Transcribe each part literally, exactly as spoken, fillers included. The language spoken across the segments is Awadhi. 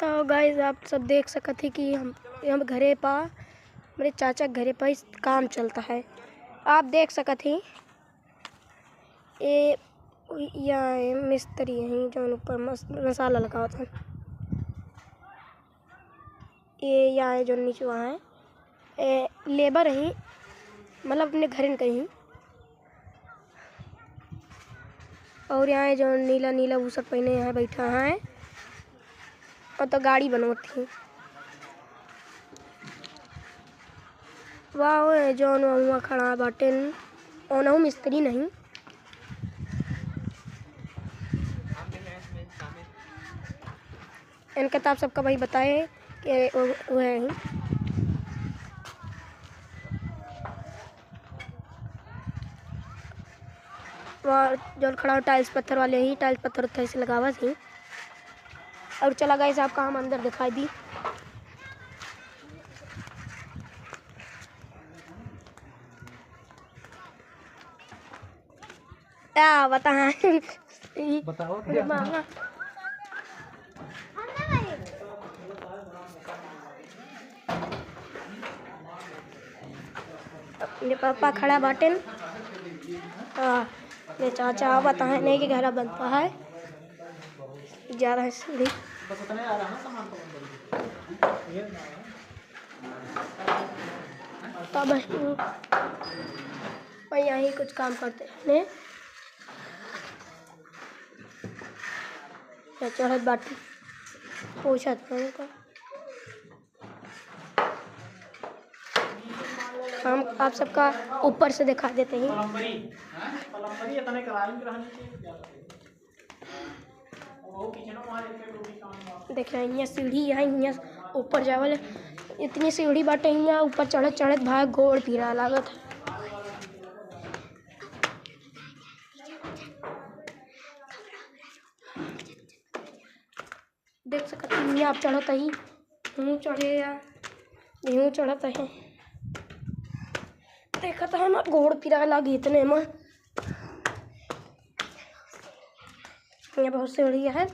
तो guys, आप सब देख सकत ही कि हम, हम घरे पा, हमरे चाचा के घरे पा इस काम चलता है। आप देख सकत ही, ए, या ए मिस्त्री हैं, जौन ऊपर मस-, मसाला लगावत हैं। ए, या ए, जौन नीचे वहाँ है, ए, labour हैं, मतलब अपने घरन के ही। और यहाँ जो नीला नीला बुसट पहने यहाँ बैठा है और तो गाड़ी बनवत ही। वाह, ओए जौन वहाँ खड़ा बाटेन, ओनहु मिस्त्री नहीं। इनके तो आप सबका भाई बताए कि वो, वो है ही। वहाँ जौन खड़ा हो, tiles पत्थर वाले ही, tiles पत्थर उत्थर से लगावत ही। और चला guys, आपका हम अंदर दिखाई दी। क्या बताएं? बताओ, क्या? मामा। मेरे पापा खड़ा बाटेन। हाँ, मेरे चाचा बताए नहीं कि घर बनता है। जा रहा है सीढ़ी। बस उतने आ रहा है सामान तो बंद कर दीजिए। तब हम, और यहीं कुछ काम करते हैं। या चढ़त बाटी, पूछत नहीं तो। हम आप सबका ऊपर से दिखा देते हैं। देखिए, हियाँ सीढ़ी है, हियाँ ऊपर जावल। इतनी सीढ़ी बाटे, हियाँ ऊपर चढ़त चढ़त भाई गोड़ पीरा लागत है। देख सकत ही, हियाँ आप चढ़त ही, यूँ चढ़े या यूँ चढ़त है। देखत है ना, गोड़ पीरा लागी इतने में। ये बहुत सीढ़ी है।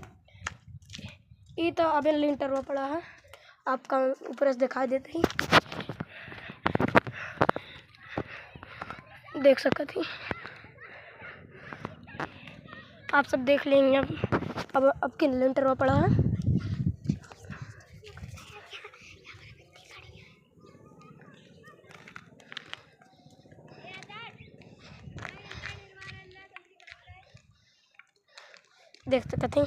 ई तो अबे लिंटर हुआ पड़ा है, आपका ऊपर से दिखाई देते ही देख सकत ही। आप सब देख लेंगे अब, अब, अब किन लिंटर हुआ पड़ा है। देख सकत ही।